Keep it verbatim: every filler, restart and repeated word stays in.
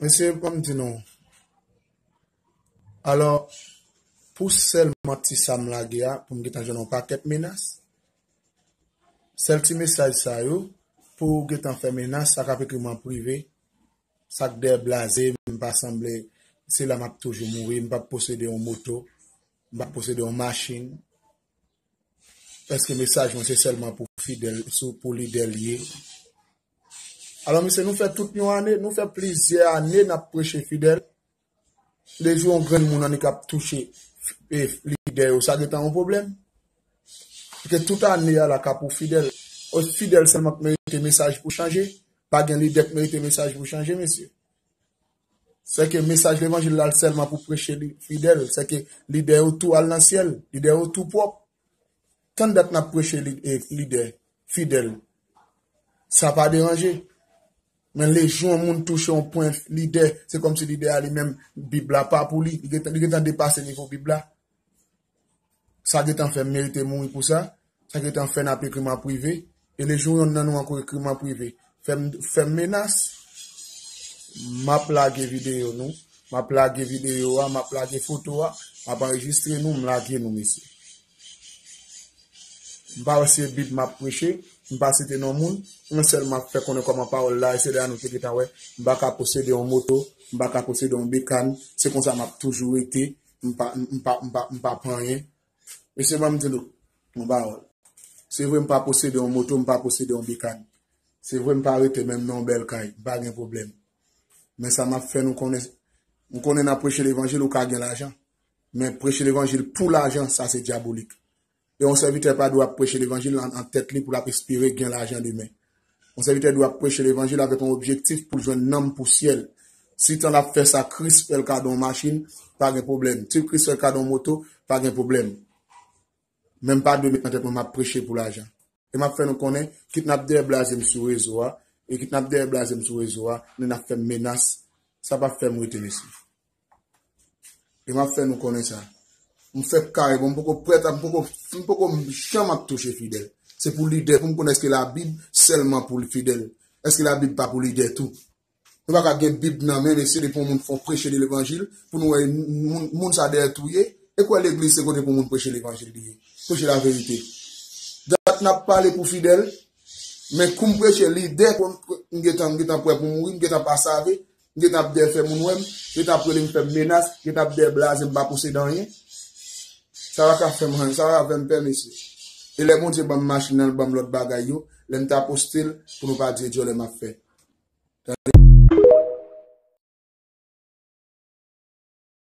Mesye, ban m di nou. Alò, pou sèlman ti sa m lage a, pou m gentan jwenn yon pakèt menas. Sèl ti mesaj sa yo, pou w gentan fè menas, sa k ap ekri m an prive, sa k dèyè blaze, m pa sanble, se la m ap toujou mouri, m p ap posede yon moto, m p ap posede yon machin. Èske mesaj mwen se sèlman pou fidèl, sou, pou lidè l ye? Alò, mesye, nou fè tout yon ane, nou fè plizyè ane n ap preche fidèl. Lejou yon grenn moun annik ap touche, e, lidè yo, sa gentan yon pwoblèm. Paske tout ane a la ka pou fidèl. O, fidèl sèlman k merite mesaj pou chanje. Pa gen lidè k merite mesaj pou chanje, mesye. Sèke mesaj levanjil la sèlman pou preche li, fidèl. Sèke lidè yo tou al nan syèl, lidè yo tou pwòp. Tann dat n ap preche li, e, lidè, fidèl. Sa pa deranje. Men lejou yon moun touche yon pwen lidè, se kòmsi lidè a li menm, Bib la pa pou li. Li gentan, li gentan depase nivo Bib la. Sa gentan fè m merite mouri pou sa. Sa gentan fè n ap ekri m an prive. E lejou yonn nan nou ankò ekri m an prive, fè m, fè m menas, m ap lage videyo nou. M ap lage videyo a, m ap lage foto a, m ap anrejistre nou, m lage nou, mesye. M pa wè se Bib m ap preche, m pa site non moun, mwen sèlman ap fè konnen kòman pawòl la, e se la nou te gentan wè, m pa ka posede yon moto, m pa ka posede yon bekàn, se konsa m ap toujou rete, m pa, m pa, m pa, m pa pran anyen. Mesye, ban m di nou yon pawòl. Se vre, m pa posede yon moto, m pa posede yon bekàn. Se vre, m pa rete menm nan yon bèl kay, m pa gen pwoblèm. Men sa m ap fè nou konnen, m konnen nan preche levanjil, ou ka gen lajan. Men preche levanjil pou lajan, sa se dyabolik. E yon sèvitè pa dwe ap preche levanjil an, an tèt li pou l ap espere gen lajan demen. Yon sèvitè dwe ap preche levanjil avèk yon objektif pou l jwenn nanm pou syèl. Si tan l ap fè sa, Kris fè l kado yon machin, pa gen pwoblèm. Si Kris fè l kado yon moto, pa gen pwoblèm. Men m pa dwe met nan tèt mwen m ap preche pou lajan. E m ap fè nou konnen, kit n ap dèyè blaze m sou rezo a, e kit n ap dèyè blaze m sou rezo a, ni n ap fè m menas, sa p ap fè m rete, mesye. E m ap fè nou konnen sa. M fèk kare, bon, m poko prèt, m poko, m poko janm ap touche fidèl. Se pou lidè, pou m konnen èske Labib sèlman pou fidèl. Èske Labib pa pou lidè tou? Nou pa ka gen Bib nan men, mesye, depi yon moun fè yon preche de levanjil, pou nou wè moun, moun sa dèyè touye. E kwè legliz se kote pou moun preche levanjil li ye. Preche laverite. Dat n ap pale pou fidèl, men kou m preche lidè, m gentan, m gentan prè pou mouri, m gentan pa save, m gentan ap dèyè fè moun wè m, gentan ap rele m fè m menas, gentan ap dèyè blaze m pa posede anyen. Sa pa ka fè m anyen, sa pa ka fè m pè, mesye. E lè Bondye ban m machin nan, l ban m lòt bagay yo, lè m ta poste l, pou nou pa di e dyòlè m ap fè. Tande,